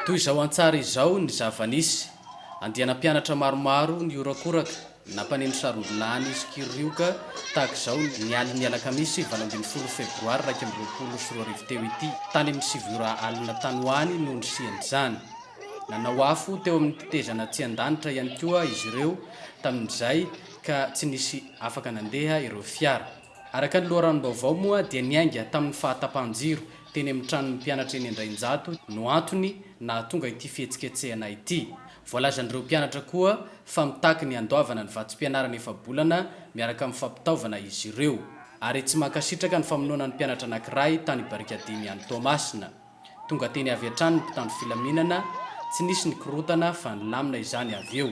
Toy izao an-tsary izao ny zava-nisy. Andiana mpianatra maromaro nihorakoraka, nampaneno sarom-bilany sy kirioka tahaka izao ny alin'ny alakamisy 18 febroary 2021 teo ity, tany amin'ny sivy ora alina tany ho any no nisian'izany. Nanao afo teo amin'ny tetezana Tsiandanitra ihany koa izy ireo tamin'izay ka tsy nisy afaka nandeha ireo fiara. Araka ny loharanom-baovao moa dia niainga tamin'ny fahatapahan-jiro teny amin'ny tranon'ny mpianatra eny Andrainjato no antony nahatonga ity fihetsiketsehana ity. Voalazan'ireo mpianatra koa fa mitaky ny handoavana ny vatsim-pianarana efa-bolana miaraka amin'ny fampitaovana izy ireo ary tsy mankasitraka ny famonoana ny mpianatra anankiray tany Barikadimy any Toamasina. Tonga teny avy hatrany ny mpitandro filaminana, tsy nisy ny korontana fa nilamina izany avy eo.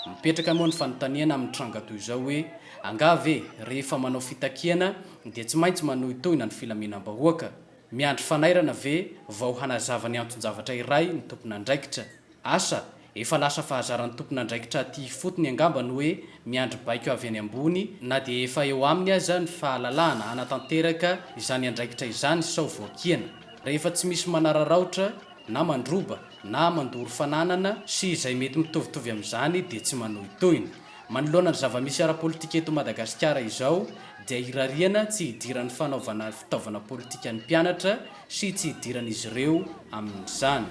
Mipetraka moa ny fanontaniana amin'ny tranga toy izao hoe, angaha ve rehefa manao fitakiana dia tsy maintsy manohitohina ny filaminam-bahoaka? Miandry fanairana ve vao hanazava ny anton-javatra iray ny tompon'andraikitra? Asa, efa lasa fahazaran'ny tompon'andraikitra aty ifotony angamba ny hoe miandry baiko avy any ambony na dia efa eo aminy aza ny fahalalahana hanatanteraka izany andraikitra izany sao voakiana. Rehefa tsy misy manararaotra na mandroba na mandoro fananana sy izay mety mitovitovy amin'izany dia tsy manohitohina. Manoloana ny zava-misy ara-politika eto Madagasikara izao dia irariana tsy hidiran'ny fanaovana fitaovana politika ny mpianatra sy tsy hidiran'izy ireo amin'izany.